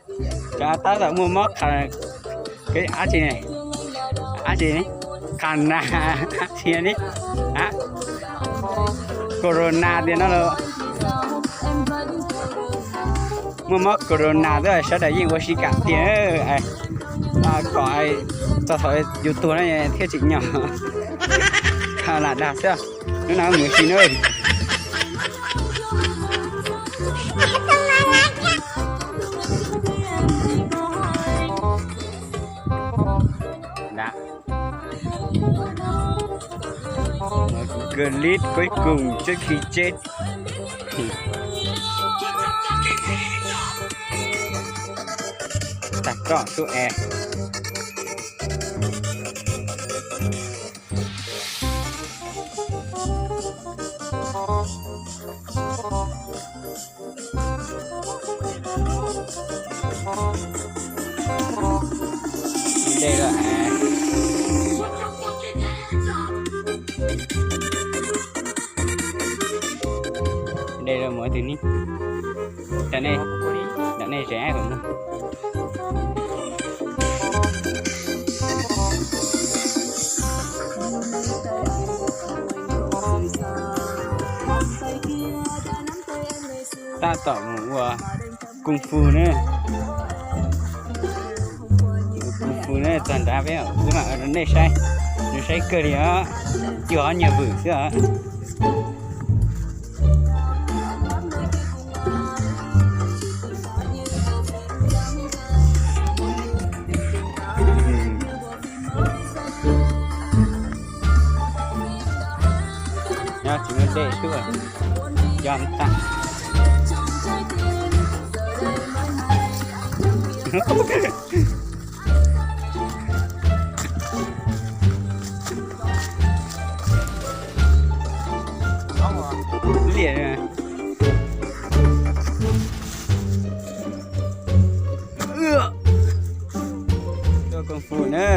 Cov tab tom muaj mob qha, dab tsi ne, dab tsi ne, qha nas, dab tsi ne, corona tiag no los. Muaj mob corona xwb sawv daws yeej ua si kam tiag, kom txog thaum yus tuag no thiaj tsim nyog. Lam dag xwb, hnub no mus ua si na. Clip cuối cùng trước khi chết. Tag roj xub es. Dej lawm. Dej lawm mus tus ni. Ntawm nej, ntawm nej zem kom no. Tab tom mus ua kung fu na. Kung fu na, txog nrad peb wb mam rau nej saib, nws saib kawg li os, cig ob nyuag vwm xwb os. Nyob tsis muaj dej xwb, nco ntag. Liam. Tuaj kung fu na.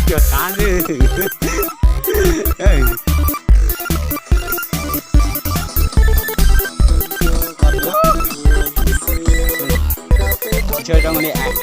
Cuag qav xwb. Ntshe zoo li as.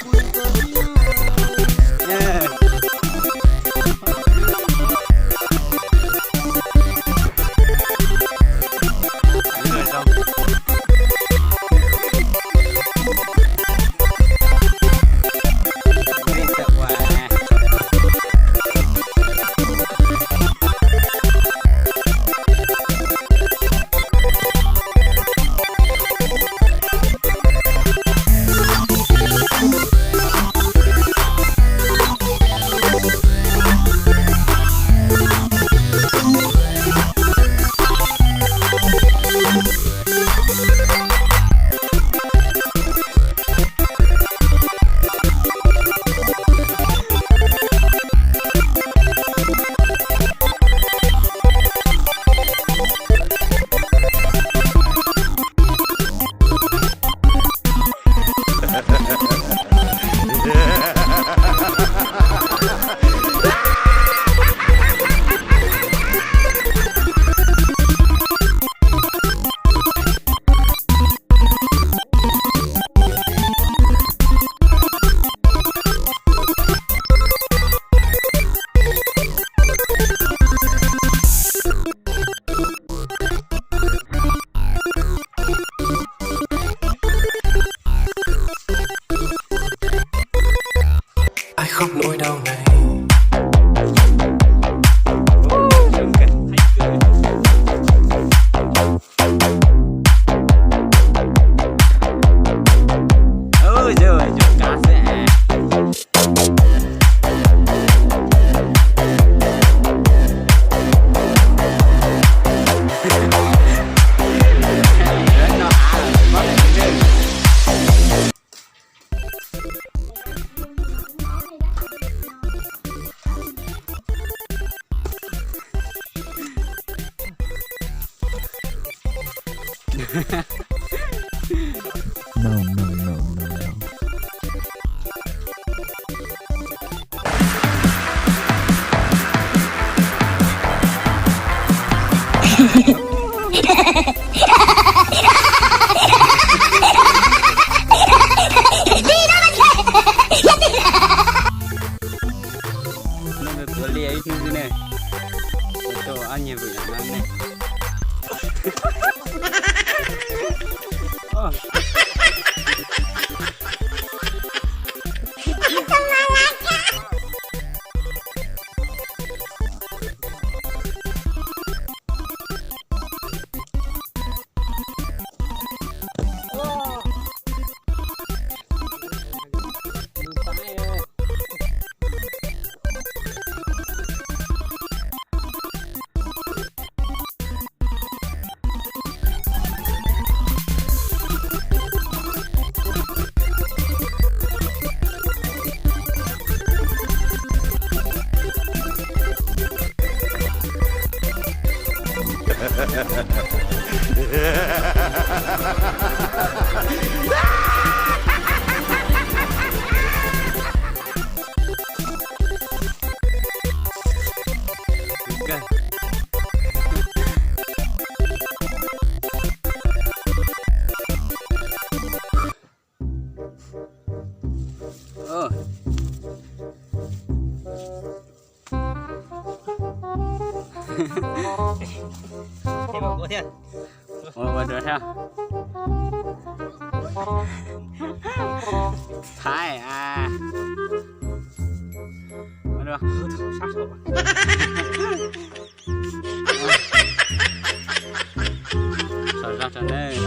Ai khóc nỗi đau này. No, no, no, no, no. Thiab. Ua, ua dua thiab. Thaiv a. Ua dua. Sab sab. Tso zog tso nawb.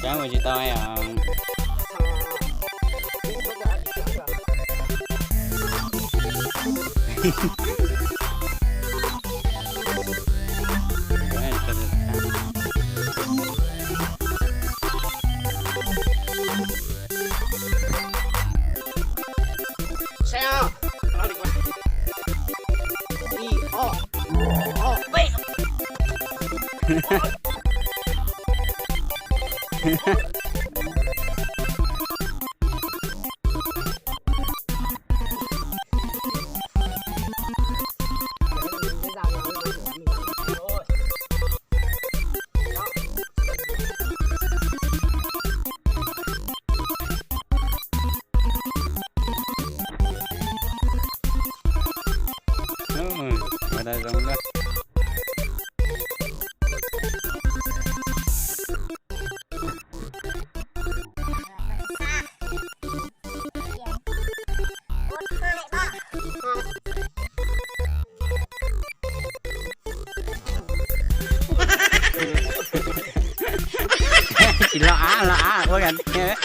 Cab mus tsis tau os. Saib os. Ib, ob, ob, peb. Tsis los av, los av ua gam tiag.